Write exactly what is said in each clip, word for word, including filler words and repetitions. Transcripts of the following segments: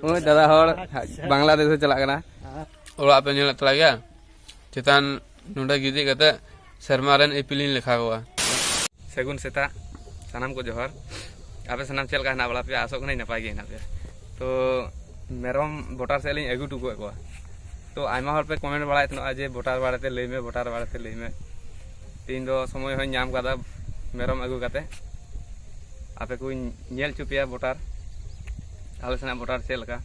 ᱦᱳᱭ, ᱫᱟᱫᱟ ᱦᱚᱲ ᱵᱟᱝᱞᱟᱫᱮᱥ ᱮ ᱪᱟᱞᱟᱜ ᱠᱟᱱᱟ᱾ ᱚᱲᱟᱜ ᱯᱮ ᱧᱮᱞᱮᱫ ᱛᱟᱞᱮ ᱜᱮᱭᱟ? ᱪᱮᱛᱟᱱ ᱱᱚᱸᱰᱮ ᱜᱤᱛᱤᱡ ᱠᱟᱛᱮ ᱥᱮᱨᱢᱟ ᱨᱮᱱ ᱤᱯᱤᱞᱤᱧ ᱞᱮᱠᱷᱟ ᱠᱚᱣᱟ᱾ ᱥᱟᱹᱜᱩᱱ ᱥᱮᱛᱟᱜ, ᱥᱟᱱᱟᱢ ᱠᱚ ᱡᱚᱦᱟᱨ᱾ ᱟᱯᱮ ᱥᱟᱱᱟᱢ ᱪᱮᱫ ᱞᱮᱠᱟ ᱦᱮᱱᱟᱜ ᱵᱟᱲᱟ ᱯᱮᱭᱟ? ᱟᱥᱚᱜ ᱠᱟᱹᱱᱟᱹᱧ ᱱᱟᱯᱟᱭ ᱜᱮ ᱦᱮᱱᱟᱜ ᱯᱮᱭᱟ᱾ ᱛᱚ ᱢᱮᱨᱚᱢ ᱵᱚᱴᱟᱨ ᱥᱮᱫ ᱞᱤᱧ ᱟᱹᱜᱩ ᱦᱚᱴᱚ ᱠᱟᱜ ᱠᱚᱣᱟ᱾ ᱛᱚ ᱟᱭᱢᱟ ᱦᱚᱲ ᱯᱮ ᱠᱚᱢᱮᱱᱴ ᱵᱟᱲᱟᱭᱮᱫ ᱛᱟᱦᱮᱱᱟ ᱡᱮ ᱵᱚᱴᱟᱨ ᱵᱟᱨᱮᱛᱮ ᱞᱟᱹᱭ ᱢᱮ, ᱵᱚᱴᱟᱨ ᱵᱟᱨᱮᱛᱮ ᱞᱟᱹᱭ ᱢᱮ᱾ ᱛᱮᱦᱮᱧ ᱫᱚ ᱥᱚᱢᱚᱭ ᱦᱚᱸᱧ ᱧᱟᱢ ᱠᱟᱫᱟ ᱢᱮᱨᱚᱢ ᱟᱹᱜᱩ ᱠᱟᱛᱮ ᱟᱯᱮ ᱠᱚᱧ ᱧᱮᱞ ᱦᱚᱪᱚ ᱯᱮᱭᱟ ᱵᱚᱴᱟᱨ, ᱟᱞᱮ ᱥᱮᱱᱟᱜ ᱵᱚᱴᱟᱨ ᱪᱮᱫ ᱞᱮᱠᱟ᱾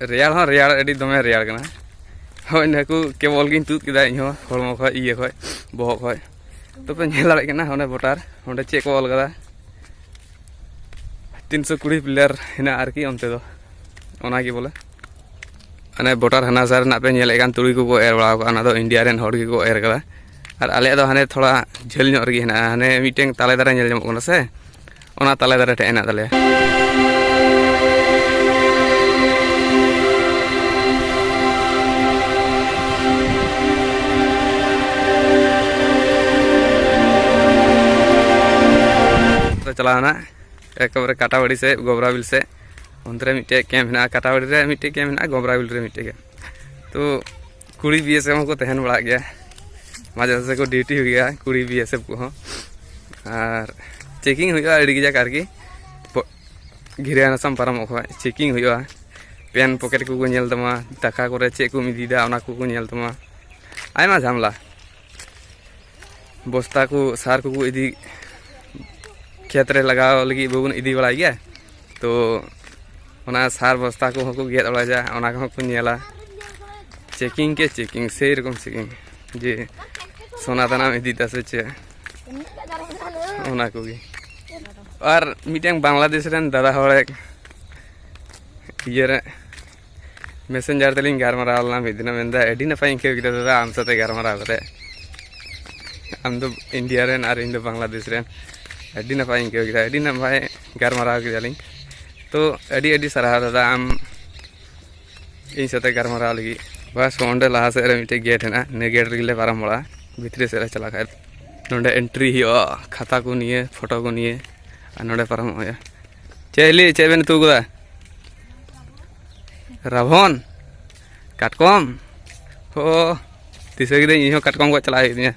ᱨᱮᱭᱟᱲ ᱦᱚᱸ ᱨᱮᱭᱟᱲ, ᱟᱹᱰᱤ ᱫᱚᱢᱮ ᱨᱮᱭᱟᱲ ᱠᱟᱱᱟ᱾ ᱦᱳᱭ, ᱱᱟᱹᱠᱩ ᱠᱮᱵᱚᱞ ᱜᱤᱧ ᱛᱩᱫ ᱠᱮᱫᱟ ᱤᱧᱦᱚᱸ, ᱦᱚᱲᱢᱚ ᱠᱷᱚᱡ, ᱤᱭᱟᱹ ᱠᱷᱚᱡ, ᱵᱚᱦᱚᱜ ᱠᱷᱚᱡ᱾ ᱛᱚᱯᱮ ᱧᱮᱞ ᱫᱟᱲᱮᱭᱟᱜ ᱠᱟᱱᱟ ᱚᱸᱰᱮ ᱵᱚᱴᱟᱨ, ᱚᱸᱰᱮ ᱪᱮᱫ ᱠᱚ ᱚᱞ ᱠᱟᱫᱟ, ᱛᱤᱱᱥᱚ ᱠᱩᱲᱤ ᱯᱤᱞᱟᱨ ᱦᱮᱱᱟᱜᱼᱟ ᱟᱨᱠᱤ ᱚᱱᱛᱮ ᱫᱚ, ᱚᱱᱟᱜᱮ ᱵᱚᱞᱮ᱾ ᱢᱟᱱᱮ ᱵᱚᱴᱟᱨ ᱦᱟᱱᱟ ᱥᱟᱨ ᱨᱮᱱᱟᱜ ᱯᱮ ᱧᱮᱞᱮᱫ ᱠᱟᱱ ᱛᱩᱲᱤ ᱠᱚᱠᱚ ᱮᱨ ᱵᱟᱲᱟ ᱟᱠᱟᱫᱼᱟ, ᱚᱱᱟ ᱫᱚ ᱤᱱᱰᱤᱭᱟ ᱨᱮᱱ ᱦᱚᱲ ᱜᱮᱠᱚ ᱮᱨ ᱠᱟᱫᱟ᱾ ᱟᱨ ᱟᱞᱮᱭᱟᱜ ᱫᱚ ᱦᱟᱱᱮ ᱛᱷᱚᱲᱟ ᱡᱷᱟᱹᱞ ᱧᱚᱜ ᱨᱮᱜᱮ ᱦᱮᱱᱟᱜᱼᱟ, ᱦᱟᱱᱮ ᱢᱤᱫᱴᱮᱱ ᱛᱟᱞᱮ ᱫᱟᱨᱮ ᱧᱮᱞ ᱧᱟᱢᱚᱜ ᱠᱟᱱᱟ ᱥᱮ, ᱚᱱᱟ ᱛᱟᱞᱮ ᱫᱟᱨᱮ ᱴᱷᱮᱡ ᱦᱮᱱᱟᱜ ᱛᱟᱞᱮᱭᱟ᱾ ᱪᱟᱞᱟᱣᱱᱟ ᱮᱠᱮᱵᱟᱨᱮ ᱠᱟᱴᱟᱵᱟᱲᱤ ᱥᱮᱫ, ᱜᱚᱵᱨᱟᱵᱤᱞ ᱥᱮᱫ᱾ ᱚᱱᱛᱮ ᱨᱮ ᱢᱤᱫᱴᱮᱡ ᱠᱮᱢᱯ ᱦᱮᱱᱟᱜᱼᱟ, ᱠᱟᱴᱟᱵᱟᱲᱤ ᱨᱮ ᱢᱤᱫᱴᱮᱡ ᱠᱮᱢᱯ ᱦᱮᱱᱟᱜᱼᱟ, ᱜᱚᱵᱨᱟᱵᱤᱞ ᱨᱮ ᱢᱤᱫᱴᱮᱡ ᱠᱮᱢᱯ᱾ ᱛᱚ ᱠᱩᱲᱤ ᱵᱤ ᱮᱥ ᱮᱯᱷ ᱦᱚᱸᱠᱚ ᱛᱟᱦᱮᱱ ᱵᱟᱲᱟᱜ ᱜᱮᱭᱟ, ᱢᱟᱡᱷᱮ ᱥᱟᱡᱷᱮ ᱠᱚ ᱰᱤᱭᱩᱴᱤ ᱦᱩᱭᱩᱜᱼᱟ ᱠᱩᱲᱤ ᱵᱤ ᱮᱥ ᱮᱯᱷ ᱠᱚᱦᱚᱸ᱾ ᱟᱨ ᱪᱮᱠᱤᱝ ᱦᱩᱭᱩᱜᱼᱟ ᱟᱹᱰᱤ ᱠᱟᱡᱟᱠ ᱟᱨᱠᱤ, ᱯᱚ- ᱜᱷᱤᱨᱟᱹ ᱦᱟᱱᱟᱥᱟᱢ ᱯᱟᱨᱚᱢᱚᱜ ᱠᱷᱚᱡ ᱪᱮᱠᱤᱝ ᱦᱩᱭᱩᱜᱼᱟ᱾ ᱯᱮᱱ ᱯᱚᱠᱮᱴ ᱠᱚᱠᱚ ᱧᱮᱞ ᱛᱟᱢᱟ, ᱫᱟᱠᱟ ᱠᱚᱨᱮ ᱪᱮᱫ ᱠᱚᱢ ᱤᱫᱤᱭᱮᱫᱟ ᱚᱱᱟ ᱠᱚᱠᱚ ᱧᱮᱞ ᱛᱟᱢᱟ, ᱟᱭᱢᱟ ᱡᱷᱟᱢᱮᱞᱟ᱾ ᱵᱚᱥᱛᱟ ᱠᱚ, ᱥᱟᱨ ᱠᱚᱠᱚ ᱤᱫᱤ, ᱠᱷᱮᱛ ᱨᱮ ᱞᱟᱜᱟᱣ ᱞᱟᱹᱜᱤᱫ ᱵᱟᱵᱚᱱ ᱤᱫᱤ ᱵᱟᱲᱟᱭ ᱜᱮᱭᱟ, ᱛᱚ ᱚᱱᱟ ᱥᱟᱨ ᱵᱚᱥᱛᱟ ᱠᱚᱦᱚᱸ ᱠᱚ ᱜᱮᱫ ᱵᱟᱲᱟᱭᱟ, ᱚᱱᱟ ᱠᱚᱦᱚᱸ ᱠᱚ ᱧᱮᱞᱟ᱾ ᱪᱮᱠᱤᱝ ᱠᱮ ᱪᱮᱠᱤᱝ, ᱥᱮᱭ ᱨᱚᱠᱚᱢ ᱪᱮᱠᱤᱝ, ᱡᱮ ᱥᱚᱱᱟ ᱫᱟᱱᱟᱢ ᱤᱫᱤᱭᱮᱫᱟ ᱥᱮ ᱪᱮᱫ, ᱚᱱᱟ ᱠᱚᱜᱮ᱾ ᱟᱨ ᱢᱤᱫᱴᱮᱱ ᱵᱟᱝᱞᱟᱫᱮᱥ ᱨᱮᱱ ᱫᱟᱫᱟ ᱦᱚᱲ ᱤᱭᱟᱹ ᱨᱮ ᱢᱮᱥᱮᱧᱡᱟᱨ ᱛᱮᱞᱤᱧ ᱜᱟᱞᱢᱟᱨᱟᱣ ᱞᱮᱱᱟ ᱢᱤᱫ ᱫᱤᱱ, ᱢᱮᱱᱫᱟ, "ᱟᱹᱰᱤ ᱱᱟᱯᱟᱭ ᱟᱹᱭᱠᱟᱹᱣ ᱠᱮᱫᱟ ᱫᱟᱫᱟ ᱟᱢ ᱥᱟᱛᱮ ᱜᱟᱞᱢᱟᱨᱟᱣ ᱠᱟᱛᱮ, ᱟᱢ ᱫᱚ ᱤᱱᱰᱤᱭᱟ ᱨᱮᱱ ᱟᱨ ᱤᱧ ᱫᱚ ᱵᱟᱝᱞᱟᱫᱮᱥ ᱨᱮᱱ, ᱟᱹᱰᱤ ᱱᱟᱯᱟᱭ ᱟᱹᱭᱠᱟᱹᱣ ᱠᱮᱫᱟ, ᱟᱹᱰᱤ ᱱᱟᱯᱟᱭ ᱜᱟᱞᱢᱟᱨᱟᱣ ᱠᱮᱫᱟᱞᱤᱧ᱾ ᱛᱚ ᱟᱹᱰᱤ ᱟᱹᱰᱤ ᱥᱟᱨᱦᱟᱣ ᱫᱟᱫᱟ ᱟᱢ ᱤᱧ ᱥᱟᱛᱮ ᱜᱟᱞᱢᱟᱨᱟᱣ ᱞᱟᱹᱜᱤᱫ᱾ ᱵᱟᱥ ᱚᱸᱰᱮ ᱞᱟᱦᱟ ᱥᱮᱫ ᱨᱮ ᱢᱤᱫᱴᱮᱡ ᱜᱮᱴ ᱦᱮᱱᱟᱜᱼᱟ, ᱤᱱᱟᱹ ᱜᱮᱴ ᱨᱮᱜᱮ ᱞᱮ ᱯᱟᱨᱚᱢ ᱵᱟᱲᱟᱜᱼᱟ᱾ ᱵᱷᱤᱛᱨᱤ ᱥᱮᱫ ᱞᱮ ᱪᱟᱞᱟᱜ ᱠᱷᱟᱡ ᱱᱚᱸᱰᱮ ᱮᱱᱴᱨᱤ ᱦᱩᱭᱩᱜᱼᱟ, ᱠᱷᱟᱛᱟ ᱠᱚ ᱱᱤᱭᱮ, ᱯᱷᱳᱴᱳ ᱠᱚ ᱱᱤᱭᱮ, ᱟᱨ ᱱᱚᱸᱰᱮ ᱯᱟᱨᱚᱢᱚᱜ ᱦᱩᱭᱩᱜᱼᱟ᱾ ᱪᱮᱫ ᱦᱤᱞᱤ, ᱪᱮᱫ ᱵᱮᱱ ᱩᱛᱩ ᱠᱟᱫᱟ? ᱨᱟᱵᱷᱚᱱ, ᱠᱟᱴᱠᱚᱢ᱾ ᱦᱳ, ᱫᱤᱥᱟᱹ ᱠᱤᱫᱟᱹᱧ, ᱤᱧᱦᱚᱸ ᱠᱟᱴᱠᱚᱢ ᱜᱚᱡ ᱪᱟᱞᱟᱜ ᱦᱩᱭᱩᱜ ᱛᱤᱧᱟᱹ᱾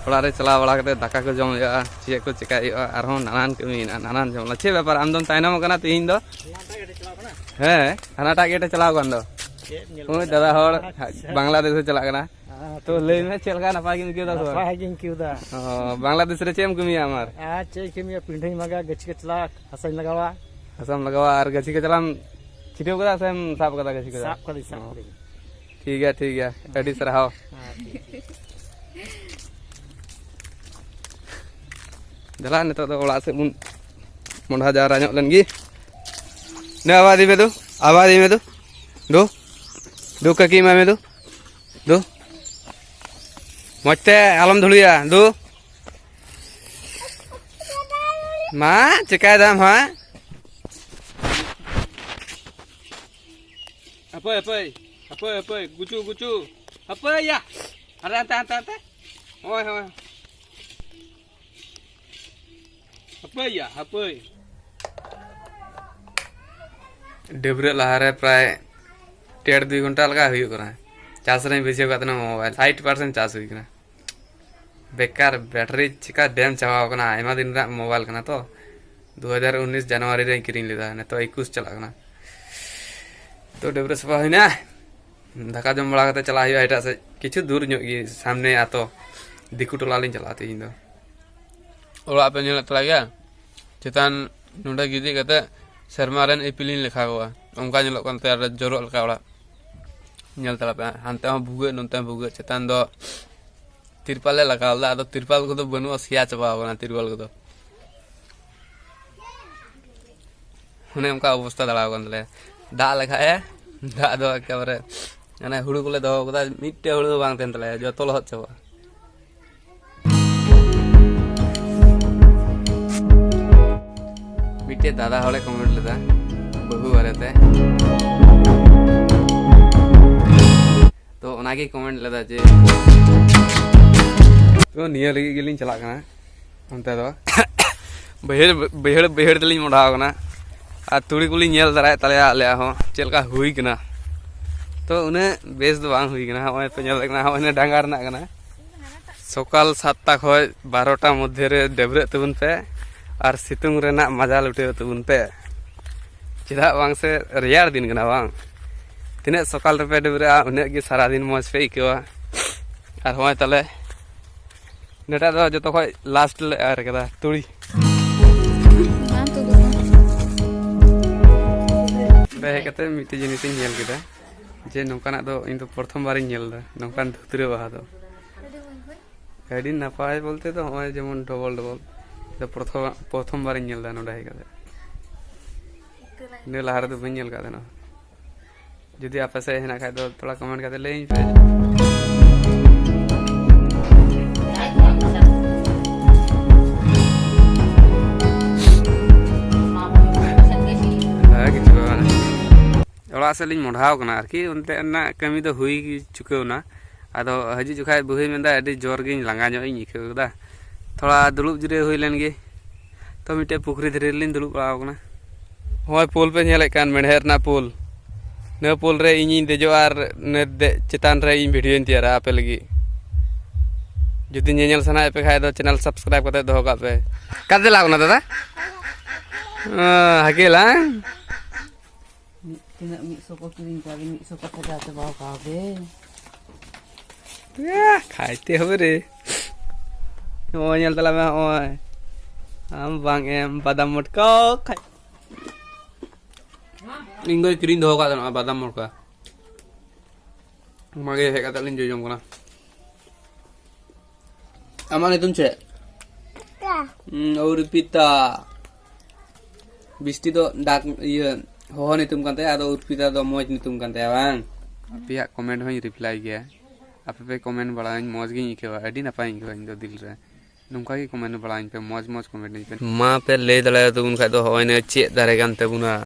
ᱚᱲᱟᱜ ᱨᱮ ᱪᱟᱞᱟᱣ ᱵᱟᱲᱟ ᱠᱟᱛᱮ ᱫᱟᱠᱟ ᱠᱚ ᱡᱚᱢ ᱦᱩᱭᱩᱜᱼᱟ, ᱪᱮᱫ ᱠᱚ ᱪᱮᱠᱟᱭ ᱦᱩᱭᱩᱜᱼᱟ, ᱟᱨᱦᱚᱸ ᱱᱟᱱᱟᱱ ᱠᱟᱹᱢᱤ ᱢᱮᱱᱟᱜᱼᱟ, ᱱᱟᱱᱟᱱ ᱡᱚᱢ᱾ ᱪᱮᱫ ᱵᱮᱯᱟᱨ, ᱟᱢ ᱫᱚᱢ ᱛᱟᱭᱱᱚᱢ ᱟᱠᱟᱱᱟ ᱛᱤᱦᱤᱧ ᱫᱚ? ᱦᱮᱸ, ᱦᱟᱱᱟᱴᱟᱜ ᱜᱮᱴ ᱮ ᱪᱟᱞᱟᱣ ᱟᱠᱟᱱ ᱫᱚ᱾ ᱪᱮᱫ ᱧᱮᱞ ᱦᱳᱭ, ᱠᱮᱫᱟ? ᱫᱟᱫᱟ ᱦᱚᱲ ᱟᱪᱪᱷᱟ᱾ ᱵᱟᱝᱞᱟᱫᱮᱥ ᱮ ᱪᱟᱞᱟᱜ ᱠᱟᱱᱟ᱾ ᱦᱮᱸ, ᱛᱚ, ᱴᱷᱤᱠ ᱞᱟᱹᱭ ᱜᱮᱭᱟ᱾ ᱢᱮ, ᱪᱮᱫ ᱞᱮᱠᱟ, ᱱᱟᱯᱟᱭ ᱜᱮᱢ ᱟᱹᱭᱠᱟᱹᱣ ᱮᱫᱟ ᱥᱮ ᱵᱟᱝ? ᱱᱟᱯᱟᱭ ᱜᱤᱧ ᱟᱹᱭᱠᱟᱹᱣ ᱮᱫᱟ᱾ ᱚ, ᱵᱟᱝᱞᱟᱫᱮᱥ ᱨᱮ ᱪᱮᱫ ᱮᱢ ᱠᱟᱹᱢᱤᱭᱟ ᱟᱢᱟᱨ? ᱟᱨ ᱪᱮᱫ ᱤᱧ ᱠᱟᱹᱢᱤᱭᱟ, ᱯᱤᱸᱰᱷᱟᱹᱧ ᱢᱟᱜᱟ, ᱜᱟᱹᱪᱷᱤ ᱠᱚᱪᱞᱟ, ᱦᱟᱥᱟᱧ ᱞᱟᱜᱟᱣᱟ᱾ ᱦᱟᱥᱟᱢ ᱞᱟᱜᱟᱣᱟ ᱟᱨ ᱜᱟᱹᱪᱷᱤ ᱠᱚᱪᱞᱟᱢ ᱪᱷᱤᱴᱟᱹᱣ ᱠᱟᱫᱟ ᱥᱮᱢ ᱥᱟᱵ ᱠᱟᱫᱟ ᱜᱟᱹᱪᱷᱤ ᱠᱚᱫᱚ? ᱥᱟᱵ ᱠᱟᱹᱫᱟᱹᱧ, ᱥᱟᱵ ᱚ᱾ ᱠᱟᱹᱫᱟᱹᱧ᱾ ᱴᱷᱤᱠ ᱜᱮᱭᱟ, ᱴᱷᱤᱠ ᱜᱮᱭᱟ, ᱟᱹᱰᱤ ᱥᱟᱨᱦᱟᱣ᱾ ᱦᱮᱸ, ᱴᱷᱤᱠ, ᱴᱷᱤᱠ᱾ ᱫᱮᱞᱟ, ᱱᱤᱛᱚᱜ ᱫᱚ ᱚᱲᱟᱜ ᱥᱮᱫ ᱵᱚᱱ ᱢᱚᱸᱰᱦᱟ ᱡᱟᱣᱨᱟ ᱧᱚᱜ ᱞᱮᱱ ᱜᱮ᱾ ᱱᱮ, ᱟᱵᱟᱫᱤ ᱢᱮ ᱫᱩ, ᱟᱵᱟᱫᱤ ᱢᱮ ᱫᱩ, ᱫᱩ, ᱫᱩ ᱠᱟᱹᱠᱤ ᱮᱢᱟᱭ ᱢᱮ ᱫᱩ᱾ ᱫᱩ᱾ ᱢᱚᱡᱽ ᱛᱮ ᱟᱞᱚᱢ ᱫᱷᱩᱲᱤᱭᱟ᱾ ᱫᱩ᱾ ᱢᱟ, ᱪᱮᱠᱟᱭ ᱫᱟᱢ ᱦᱟᱸᱜ? ᱦᱟᱯᱟᱹᱭ, ᱦᱟᱯᱟᱹᱭ᱾ ᱦᱟᱯᱟᱹᱭ, ᱦᱟᱯᱟᱹᱭ᱾ ᱜᱩᱪᱩ, ᱜᱩᱪᱩ᱾ ᱦᱟᱯᱟᱹᱭ ᱭᱟ᱾ ᱟᱨᱮ, ᱦᱟᱱᱛᱮ, ᱦᱟᱱᱛᱮ, ᱦᱟᱱᱛᱮ᱾ ᱦᱳᱭ, ᱦᱳᱭ᱾ ᱦᱟᱯᱟᱹᱭ ᱭᱟ, ᱦᱟᱯᱟᱹᱭ᱾ ᱰᱟᱹᱵᱽᱨᱟᱹᱜ ᱞᱟᱦᱟᱨᱮ ᱯᱨᱟᱭ ᱰᱮᱲ ᱫᱩᱭ ᱜᱷᱚᱱᱴᱟ ᱞᱮᱠᱟ ᱦᱩᱭᱩᱜ ᱠᱟᱱᱟ᱾ ᱪᱟᱨᱡᱽ ᱨᱮᱧ ᱵᱟᱹᱭᱥᱟᱹᱣ ᱠᱟᱜ ᱛᱟᱦᱮᱱᱟ ᱢᱳᱵᱟᱭᱤᱞ, ᱥᱟᱴ ᱯᱟᱨᱥᱮᱱᱴ ᱪᱟᱨᱡᱽ ᱦᱩᱭ ᱠᱟᱱᱟ᱾ ᱵᱮᱠᱟᱨ ᱵᱮᱴᱟᱨᱤ ᱪᱤᱠᱟ ᱰᱮᱢ ᱪᱟᱵᱟᱣ ᱠᱟᱱᱟ, ᱟᱭᱢᱟ ᱫᱤᱱ ᱨᱮᱱᱟᱜ ᱢᱳᱵᱟᱭᱤᱞ ᱠᱟᱱᱟ ᱛᱚ᱾ ᱫᱩ ᱦᱟᱡᱟᱨ ᱩᱱᱤᱥ ᱡᱟᱱᱩᱣᱟᱨᱤ ᱨᱮᱧ ᱠᱤᱨᱤᱧ ᱞᱮᱫᱟ, ᱱᱤᱛᱚᱜ ᱮᱠᱩᱥ ᱪᱟᱞᱟᱜ ᱠᱟᱱᱟ᱾ ᱛᱚ, ᱰᱟᱹᱵᱽᱨᱟᱹ ᱥᱟᱯᱷᱟ ᱦᱩᱭᱱᱟ, ᱫᱟᱠᱟ ᱡᱚᱢ ᱵᱟᱲᱟ ᱠᱟᱛᱮ ᱪᱟᱞᱟᱜ ᱦᱩᱭᱩᱜᱼᱟ ᱮᱴᱟᱜ ᱥᱮᱫ, ᱠᱤᱪᱷᱩ ᱫᱩᱨ ᱧᱚᱜ ᱜᱮ, ᱥᱟᱢᱱᱮ ᱟᱛᱳ, ᱫᱤᱠᱩ ᱴᱚᱞᱟ ᱞᱤᱧ ᱪᱟᱞᱟᱜᱼᱟ ᱛᱮᱦᱮᱧ ᱫᱚ᱾ ᱚᱲᱟᱜ ᱯᱮ ᱧᱮᱞᱮᱫ ᱛᱟᱞᱮ ᱜᱮᱭᱟ? ᱪᱮᱛᱟᱱ ᱱᱚᱸᱰᱮ ᱜᱤᱛᱤᱡ ᱠᱟᱛᱮ ᱥᱮᱨᱢᱟ ᱨᱮᱱ ᱤᱯᱤᱞᱤᱧ ᱞᱮᱠᱷᱟ ᱠᱚᱣᱟ, ᱚᱱᱠᱟ ᱧᱮᱞᱚᱜ ᱠᱟᱱ ᱛᱟᱭᱟ ᱡᱚᱨᱚᱜ ᱞᱮᱠᱟ ᱚᱲᱟᱜ᱾ ᱧᱮᱞ ᱛᱟᱞᱮ ᱯᱮ, ᱦᱟᱱᱛᱮ ᱦᱚᱸ ᱵᱷᱩᱜᱟᱹᱜ, ᱱᱚᱱᱛᱮ ᱦᱚᱸ ᱵᱷᱩᱜᱟᱹᱜ᱾ ᱪᱮᱛᱟᱱ ᱫᱚ ᱛᱤᱨᱯᱟᱞ ᱞᱮ ᱞᱟᱜᱟᱣ ᱞᱮᱫᱟ, ᱟᱫᱚ ᱛᱤᱨᱯᱟᱞ ᱠᱚᱫᱚ ᱵᱟᱹᱱᱩᱜᱼᱟ, ᱥᱮᱭᱟ ᱪᱟᱵᱟᱣ ᱠᱟᱱᱟ ᱛᱤᱨᱯᱟᱞ ᱠᱚᱫᱚ᱾ ᱚᱱᱮ ᱚᱱᱠᱟ ᱚᱵᱚᱥᱛᱟ ᱫᱟᱲᱟᱣ ᱠᱟᱱ ᱛᱟᱞᱮᱭᱟ᱾ ᱫᱟᱜ ᱞᱮᱠᱷᱟᱡ ᱮ, ᱫᱟᱜ ᱫᱚ ᱮᱠᱮᱵᱟᱨᱮ, ᱢᱟᱱᱮ, ᱦᱩᱲᱩ ᱠᱚᱞᱮ ᱫᱚᱦᱚ ᱠᱟᱫᱟ, ᱢᱤᱫᱴᱮᱡ ᱦᱩᱲᱩ ᱦᱚᱸ ᱵᱟᱝ ᱛᱟᱦᱮᱱ ᱛᱟᱞᱮᱭᱟ, ᱡᱚᱛᱚ ᱞᱚᱦᱚᱫ ᱪᱟᱵᱟᱜᱼᱟ᱾ ᱢᱤᱫᱴᱮᱡ ᱫᱟᱫᱟ ᱦᱚᱲᱮ ᱠᱚᱢᱮᱱᱴ ᱞᱮᱫᱟ ᱵᱟᱹᱦᱩ ᱵᱟᱨᱮᱛᱮ, ᱛᱚ ᱚᱱᱟᱜᱮ ᱠᱚᱢᱮᱱᱴ ᱞᱮᱫᱟ ᱡᱮ, ᱛᱚ ᱱᱤᱭᱟᱹ ᱞᱟᱹᱜᱤᱫ ᱜᱮᱞᱤᱧ ᱪᱟᱞᱟᱜ ᱠᱟᱱᱟ ᱚᱱᱛᱮ ᱫᱚ᱾ ᱵᱟᱹᱭᱦᱟᱹᱲ, ᱵᱟᱹᱭᱦᱟᱹᱲ, ᱵᱟᱹᱭᱦᱟᱹᱲ ᱛᱮᱞᱤᱧ ᱢᱚᱰᱷᱟᱣ ᱠᱟᱱᱟ᱾ ᱟᱨ ᱛᱩᱲᱤ ᱠᱚᱞᱤᱧ ᱧᱮᱞ ᱫᱟᱨᱟᱭᱮᱫ ᱛᱟᱞᱮᱭᱟ ᱟᱞᱮᱭᱟᱜ ᱦᱚᱸ ᱪᱮᱫ ᱞᱮᱠᱟ ᱦᱩᱭ ᱠᱟᱱᱟ᱾ ᱛᱚ ᱩᱱᱟᱹᱜ ᱵᱮᱥ ᱫᱚ ᱵᱟᱝ ᱦᱩᱭ ᱠᱟᱱᱟ᱾ ᱦᱚᱸᱜᱼᱚᱭ ᱯᱮ ᱧᱮᱞ ᱫᱟᱲᱮᱭᱟᱜ ᱠᱟᱱᱟ, ᱦᱚᱸᱜᱼᱚᱭ ᱱᱤᱭᱟᱹ ᱰᱟᱸᱜᱟ ᱨᱮᱱᱟᱜ ᱠᱟᱱᱟ᱾ ᱥᱚᱠᱟᱞ ᱥᱟᱛᱴᱟ ᱠᱷᱚᱱ ᱵᱟᱨᱚᱴᱟ ᱢᱚᱫᱽᱫᱷᱮ ᱨᱮ ᱰᱟᱹᱵᱽᱨᱟᱹᱜ ᱛᱟᱵᱚᱱ ᱯᱮ ᱟᱨ ᱥᱤᱛᱩᱝ ᱨᱮᱱᱟᱜ ᱢᱟᱡᱟ ᱞᱩᱴᱟᱹᱣ ᱛᱟᱵᱚᱱ ᱯᱮ᱾ ᱪᱮᱫᱟᱜ ᱵᱟᱝ ᱥᱮ ᱨᱮᱭᱟᱲ ᱫᱤᱱ ᱠᱟᱱᱟ ᱵᱟᱝ? ᱛᱤᱱᱟᱹᱜ ᱥᱚᱠᱟᱞ ᱨᱮᱯᱮ ᱰᱟᱹᱵᱽᱨᱟᱹᱜᱼᱟ, ᱩᱱᱟᱹᱜ ᱜᱮ ᱥᱟᱨᱟᱫᱤᱱ ᱢᱚᱡᱽ ᱯᱮ ᱟᱹᱭᱠᱟᱹᱣᱟ᱾ ᱟᱨ ᱦᱚᱸᱜᱼᱚᱭ ᱛᱟᱦᱞᱮ ᱱᱚᱰᱮ ᱫᱚ ᱡᱚᱛᱚ ᱠᱷᱚᱡ ᱞᱟᱥᱴ ᱞᱮ ᱮᱨ ᱠᱟᱫᱟ ᱛᱩᱲᱤ᱾ ᱵᱟᱝ ᱛᱩᱫᱩᱜ ᱠᱟᱱᱟ᱾ ᱱᱚᱰᱮ ᱦᱮᱡ ᱠᱟᱛᱮ ᱢᱤᱫᱴᱮᱡ ᱡᱤᱱᱤᱥᱤᱧ ᱧᱮᱞ ᱠᱮᱫᱟ ᱡᱮ ᱱᱚᱝᱠᱟᱱᱟᱜ ᱫᱚ ᱤᱧ ᱫᱚ ᱯᱨᱚᱛᱷᱚᱢ ᱵᱟᱨᱤᱧ ᱧᱮᱞ ᱮᱫᱟ, ᱱᱚᱝᱠᱟᱱ ᱫᱷᱩᱛᱨᱟᱹ ᱵᱟᱦᱟ ᱫᱚ᱾ ᱟᱹᱰᱤ ᱱᱟᱯᱟᱭ ᱵᱚᱞᱛᱮ ᱫᱚ ᱱᱚᱜᱼᱚᱭ ᱡᱮᱢᱚᱱ ᱰᱚᱵᱚᱞ ᱰᱚᱵᱚᱞ᱾ ᱯᱨᱚᱛᱷᱚᱢ, ᱯᱨᱚᱛᱷᱚᱢ ᱵᱟᱨᱤᱧ ᱧᱮᱞ ᱮᱫᱟ ᱱᱚᱰᱮ ᱦᱮᱡ ᱠᱟᱛᱮ᱾ ᱤᱱᱟᱹ ᱞᱟᱦᱟ ᱨᱮᱫᱚ ᱵᱟᱹᱧ ᱧᱮᱞ ᱟᱠᱟᱫ ᱛᱟᱦᱮᱱᱟ᱾ ᱡᱩᱫᱤ ᱟᱯᱮ ᱥᱮᱫ ᱦᱮᱱᱟᱜ ᱠᱷᱟᱡ ᱫᱚ ᱛᱷᱚᱲᱟ ᱠᱚᱢᱮᱱᱴ ᱠᱟᱛᱮ ᱞᱟᱹᱭᱟᱹᱧ ᱯᱮ᱾ ᱦᱮᱸ, ᱠᱤᱪᱷᱩ ᱵᱟᱝ᱾ ᱚᱲᱟᱜ ᱥᱮᱫ ᱞᱤᱧ ᱢᱚᱰᱷᱟᱣ ᱠᱟᱱᱟ ᱟᱨᱠᱤ, ᱚᱱᱛᱮ ᱨᱮᱱᱟᱜ ᱠᱟᱹᱢᱤ ᱫᱚ ᱦᱩᱭ ᱪᱩᱠᱟᱹᱣ ᱮᱱᱟ᱾ ᱟᱫᱚ ᱦᱤᱡᱩᱜ ᱡᱚᱠᱷᱟᱡ ᱵᱟᱹᱦᱩᱭ ᱢᱮᱱᱫᱟ, "ᱟᱹᱰᱤ ᱡᱳᱨ ᱜᱤᱧ ᱞᱟᱸᱜᱟ ᱧᱚᱜ ᱤᱧ ᱟᱹᱭᱠᱟᱹᱣ ᱠᱮᱫᱟ, ᱛᱷᱚᱲᱟ ᱫᱩᱲᱩᱵ ᱡᱤᱨᱟᱹᱣ ᱦᱩᱭ ᱞᱮᱱ ᱜᱮ᱾" ᱛᱚ ᱢᱤᱫᱴᱮᱡ ᱯᱩᱠᱷᱨᱤ ᱫᱷᱟᱨᱮ ᱨᱮᱞᱤᱧ ᱫᱩᱲᱩᱵ ᱵᱟᱲᱟᱣ ᱠᱟᱱᱟ᱾ ᱦᱚᱸᱜᱼᱚᱭ ᱯᱳᱞ ᱯᱮ ᱧᱮᱞᱮᱫ ᱠᱟᱱ, ᱢᱮᱬᱦᱮᱫ ᱨᱮᱱᱟᱜ ᱯᱳᱞ, ᱱᱤᱭᱟᱹ ᱯᱳᱞ ᱨᱮ ᱤᱧᱤᱧ ᱫᱮᱡᱚᱜᱼᱟ ᱟᱨ ᱱᱤᱭᱟᱹ ᱫᱮᱡ ᱪᱮᱛᱟᱱ ᱨᱮ ᱤᱧ ᱵᱷᱤᱰᱤᱭᱳᱧ ᱛᱮᱭᱟᱨᱟ ᱟᱯᱮ ᱞᱟᱹᱜᱤᱫ᱾ ᱡᱩᱫᱤ ᱧᱮᱧᱮᱞ ᱥᱟᱱᱟᱭᱮᱫ ᱯᱮ ᱠᱷᱟᱡ ᱫᱚ ᱪᱮᱱᱮᱞ ᱥᱟᱵᱥᱠᱨᱟᱭᱤᱵ ᱠᱟᱛᱮ ᱫᱚᱦᱚ ᱠᱟᱜ ᱯᱮ᱾ ᱚᱠᱟᱛᱮ ᱞᱟᱜᱟᱣ ᱠᱟᱱᱟ ᱫᱟᱫᱟ? ᱚ, ᱦᱟᱹᱠᱮ ᱞᱟᱝ᱾ ᱢᱤᱫ, ᱛᱤᱱᱟᱹᱜ ᱢᱤᱫ ᱥᱚ ᱠᱚ ᱠᱤᱨᱤᱧ ᱠᱚᱣᱟ, ᱢᱤᱫ ᱥᱚ ᱠᱚ ᱥᱟᱡᱟᱣ ᱪᱟᱵᱟᱣ ᱠᱟᱣᱟ ᱵᱮ᱾ ᱭᱟ, ᱠᱷᱟᱭᱛᱮ ᱦᱚᱵᱮ ᱨᱮ᱾ ᱱᱚᱜᱼᱚᱭ ᱧᱮᱞ ᱛᱟᱞᱟᱝ ᱢᱮ, ᱱᱚᱜᱼᱚᱭ᱾ ᱟᱢ ᱵᱟᱝ ᱮᱢ, ᱵᱟᱫᱟᱢ ᱢᱚᱴᱠᱟ ᱠᱷᱟᱭ᱾ ᱤᱧ ᱫᱚᱭ ᱠᱤᱨᱤᱧ ᱫᱚᱦᱚ ᱠᱟᱜ ᱛᱟᱦᱮᱱᱟ ᱵᱟᱫᱟᱢ ᱢᱚᱴᱠᱟ᱾ ᱚᱱᱟᱜᱮ ᱦᱮᱡ ᱠᱟᱛᱮ ᱞᱤᱧ ᱡᱚᱡᱚᱢ ᱠᱟᱱᱟ᱾ ᱟᱢᱟᱜ ᱧᱩᱛᱩᱢ ᱪᱮᱫ? ᱯᱤᱛᱟ᱾ ᱦᱩᱸ, ᱚᱨᱯᱤᱛᱟ᱾ ᱵᱤᱥᱴᱤ ᱫᱚ ᱰᱟᱠ, ᱤᱭᱟᱹ, ᱦᱚᱦᱚ ᱧᱩᱛᱩᱢ ᱠᱟᱱ ᱛᱟᱭᱟ, ᱟᱫᱚ ᱚᱨᱯᱤᱛᱟ ᱫᱚ ᱢᱚᱡᱽ ᱧᱩᱛᱩᱢ ᱠᱟᱱ ᱛᱟᱭᱟ, ᱵᱟᱝ? ᱟᱯᱮᱭᱟᱜ ᱠᱚᱢᱮᱱᱴ ᱦᱚᱸᱧ ᱨᱤᱯᱞᱟᱭ ᱜᱮᱭᱟ᱾ ᱟᱯᱮ ᱯᱮ ᱠᱚᱢᱮᱱᱴ ᱵᱟᱲᱟᱭᱟᱹᱧ, ᱢᱚᱡᱽ ᱜᱤᱧ ᱟᱹᱭᱠᱟᱹᱣᱟ, ᱟᱹᱰᱤ ᱱᱟᱯᱟᱭᱤᱧ ᱟᱹᱭᱠᱟᱹᱣᱟ ᱤᱧ ᱫᱚ ᱫᱤᱞ ᱨᱮ᱾ ᱱᱚᱝᱠᱟ ᱜᱮ ᱠᱚᱢᱮᱱᱴ ᱵᱟᱲᱟᱭᱟᱹᱧ ᱯᱮ, ᱢᱚᱡᱽ ᱢᱚᱡᱽ ᱠᱚᱢᱮᱱᱴ ᱟᱹᱧ ᱯᱮ᱾ ᱢᱟ ᱯᱮ ᱞᱟᱹᱭ ᱫᱟᱲᱮᱭᱟ ᱛᱟᱵᱚᱱ ᱠᱷᱟᱡ ᱫᱚ, ᱦᱚᱸᱜᱼᱚᱭ ᱱᱤᱭᱟᱹ ᱪᱮᱫ ᱫᱟᱨᱮ ᱠᱟᱱ ᱛᱟᱵᱚᱱᱟ?